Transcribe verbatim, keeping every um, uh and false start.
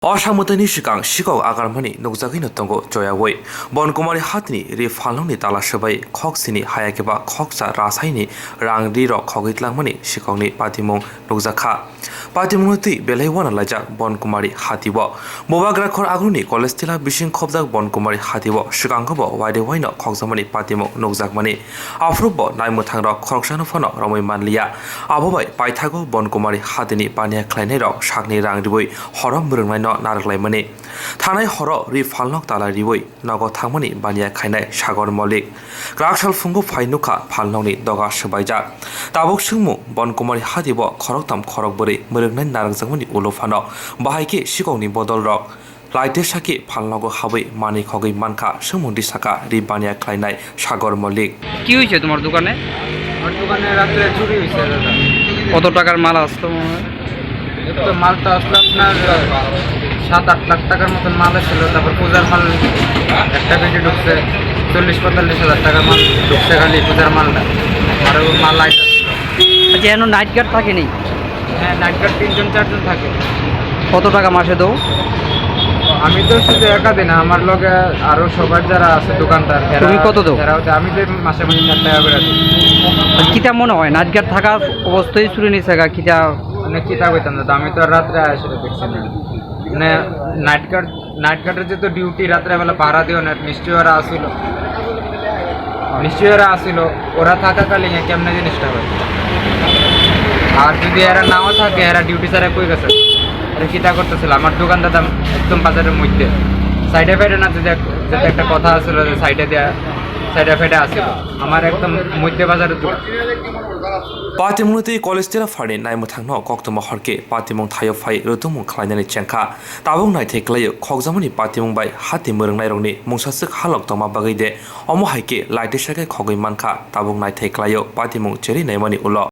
O samwtaini swkang sikok agarmani nukjagwino tongo choyawi. Bonkumari hatini ri phalnokni tala swbai khok sini hayakhe ba khoksa rasaini rang ri rok khogwi tlangmani sikokni patimung nukjakha. Patimungno twi belai uanalaijak Bonkumari hatio. Bubagra khor agroni college tila bising khobjak Bonkumari hatio swkangobo waide waino khokjakmani patimung nukjakmani. Aphuru bo naimwthangrok khoroksano phano romwi manliya. Abo bai paithago Bonkumari hatini baniya khlainairok sakni rang riwi horo mwrwngnaino narwklaimani. Thanai horo ri phalnok tala riwi nogo thangmani baniya khainai Sagor Malik. Kwrak sal phungo phai nukha phalnokni doga swbaijak. Tabuk swngmung Bonkumari hatio khoroktham khorokbwrwi mwrwngnai narwkjakmani ulo phano bahai khe sikokni bodolrok Laite saki phalnogo habwi manwi khogwi mankha, swngmung di saka ri baniya khlainai Sagor Malik. কি হয়েছে তোমার দোকানে? আমার দোকানে রাত্রে চুরি হয়েছে দাদা। কত টাকার মাল আসলো মনে হয়? তো মাল তো আসলো আপনার সাত আট লাখ টাকার মতন মাল ছিল, তারপর পূজার মাল একটা পেটি ঢুকছে, চল্লিশ পঁয়তাল্লিশ হাজার টাকার মাল ঢুকছে খালি পূজার মালটা, আর মাল লাইট। আচ্ছা, এখনো নাইট গার্ড থাকেনি? হ্যাঁ, নাইট গার্ড তিনজন চারজন থাকে। কত টাকা মাসে দেও? আমি তো শুধু একা দিই না, আমার লগে আরো সবার যারা আছে দোকানদার, এরা, তুমি কত দেও? এরাও দেয়। আমি তো মাসে মাসে ষাট টাকা করে দিই। আর কিতা মনে হয়, নাইট গার্ড থাকার অবস্থায় চুরি নিছে গা, কিতা? মানে কিতা কইতাম না, তো আমি তো আর রাত্রে আয়া সেটা দেখছি না। মানে নাইট গার্ড, নাইট গার্ডের যে তো ডিউটি রাত্রে বেলা পাহারা দিও না, নিশ্চয়ই ওরা আসিল, নিশ্চয়ই ওরা আসিল, ওরা থাকাকালীন কেমনে জিনিসটা হয়। আর যদি এরা নাও থাকে, এরা ডিউটি ছাড়া কই গেছে? এরা কিতা করতেছিল? আমার দোকান দাদা একদম বাজারের মধ্যে, সাইডে ফাইডে না, যদি এক-, যদি একটা কথা আছিল যে সাইডে দেয়া, সাইডে ফাইডে আছিল, আমার একদম মধ্যে বাজারের দোকান। Patimungni twi college tira pharni naimwthangno koktwma horkhe patimung thaio phai rwtwmung khlainani chengkha. Tabuk naithai klaio khokjakmani patimung bai hati mwrwngnairokni mungsaswk halok tongma bagwi de, omo hai khe laite sakhe khogwi mankha, tabuk naithai klaio patimung cherwi naimani ulo.